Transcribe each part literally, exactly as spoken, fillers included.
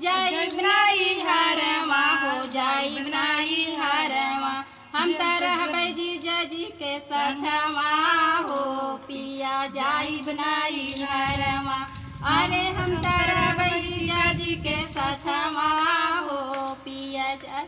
जाइब नैहरवा हो, जाइब नैहरवा, हम त रहबै जीजा जी के सथवा हो, पिया जाइब नैहरवा। अरे हम त रहबै जीजा जी के सथवा हो, पिया जा-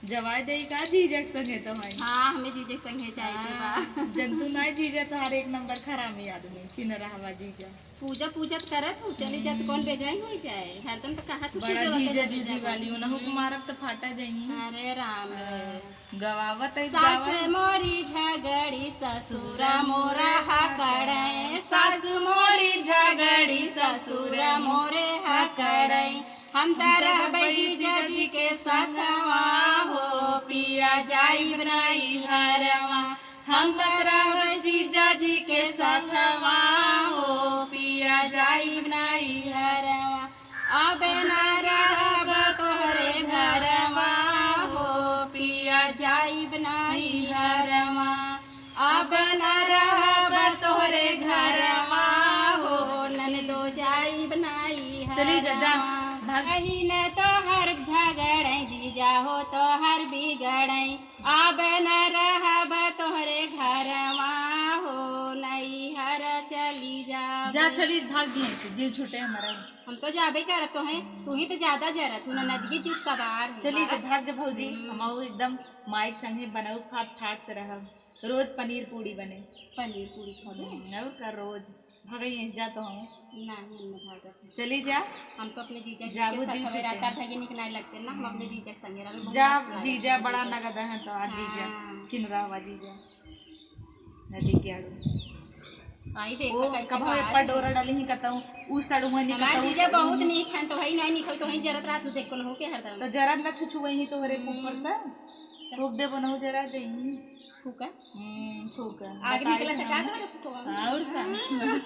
जवाई देई का जीजा के संगे तो है। हाँ, हमें जीजा के संगे जाए के बा। हाँ, जनतू ना जीजा तोहार एक नंबर खरामी आदमी, चिन्ह रहवा जीजा। पूजा पूजा त करत हूँ, चली जात कौन बेजाई हो जाए, हरदम तो कहा तू बड़ा पूजा जीजा वाला जूजी वाली, उनहु को मारब त फाटा जाई। अरे राम रे। गवावत है सास गावत। मोरी झगड़ी ससुर मोरा हकड़े, सास मोरी झगड़ी ससुर मोरे हकड़े, हम त रहबै जीजा जी के सथवा हो, पिया जाइब नैहरवा। हम त रहबै जीजा जी के सथवा हो, पिया जाइब नैहरवा। अब न रहब तोहरे घरवा हो, पिया जाइब नैहरवा। अब न रहब तोहरे घरवा हो, ननदो जाइब नैहरवा। चली जा, जा, भाग। कहीं न तोहर झगड़ै जीजा हो, तोहर बिगड़ै। अब न रहब तोहरे घरवा हो, नैहर चली जाब। जा चली, भाग दिए से, जीव छूटे हमारा। हम तो जाबे करब, तोहे, तू ही तो ज्यादा जरत, तू ना नदिये जुत कबार हो। चली जा, हमारा। भाग जा भौजी, हम्म। हम आऊ एकदम माइक संगे बनऊ फाट फाट से रहब। रोज पनीर पूड़ी बने। पनीर पूड़ी खाबे? हम्म, और का रोज। भगई जा तो हम। नहीं, हम न भागत। चली जा। हम तो अपने जीजा जी जाबू के साथ जी हमें छूटे। रात भैया निक नहीं लगते ना, हम अपने जीजा के संगे रहबे, बहुत जा मस्त लागे जीजा, अपने बड़ा जीजा। नगद है तो आज जीजा। हाँ। चिन्ह रहवा जीजा। नदी के आड़ू। आई देखो वो कैसे कबो बाहर एप्पा है। डोरा डाली ही कतऊ, उस साड़ू में नहीं हमार कतऊ, जीजा उस बहुत नीक है, तो है नहीं निक हो, तो है जरत रहा तू देख को हो के हरदम। तो जरा ना छुछुए ही तोहरे हम्म। ऊपर त। फूक दे बनऊ जरा जई। फूका? हम्म, फूका। आग बताई निकला था हम। का तोहरे फुकवा में? हाँ, और का? हाँ।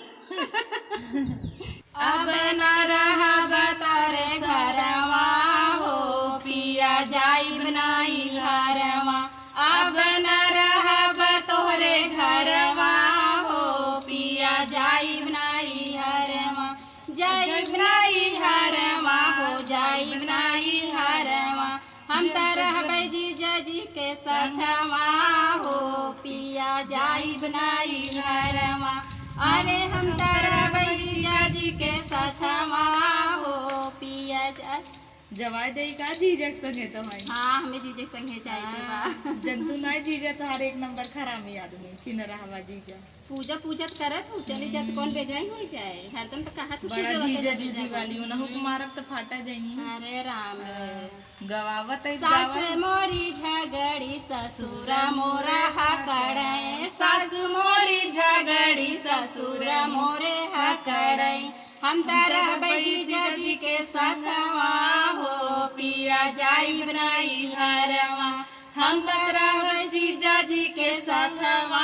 अब न रहब तोरे घरवा हो, पिया जाइब नैहरवा। अब न रहब तोहरे घरवा हो, पिया जाइब नैहरवा। जाइब नैहरवा हो, जाइब नैहरवा। हम त रहबै जीजा जी के सथवा हो, पिया जाइब नैहरवा। अरे हम त रहबै जीजा जी के सथवा हो, पिया जा- जवाई देई का जीजा के संगे तो है? हाँ, हमें जीजा के संगे जाए के बा। हाँ, जनतू ना जीजा तोहार एक नंबर खरामी आदमी, चिन्ह रहवा जीजा। पूजा पूजा त करत हूँ, चली जात कौन बेजाई हो जाए, हरदम तो कहा तू बड़ा पूजा वाला जीजा जूजी वाली, उनहु को मारब त फाटा जाई। अरे राम रे। गवावत है सास गावत। मोरी झगड़ी ससुर मोरा हकड़े, सास मोरी झगड़ी ससुर मोरे हकड़े। हम त रहबै जीजा जी के सथवा हो, पिया जाइब नैहरवा। हम त रहबै जीजा जी के सथवा।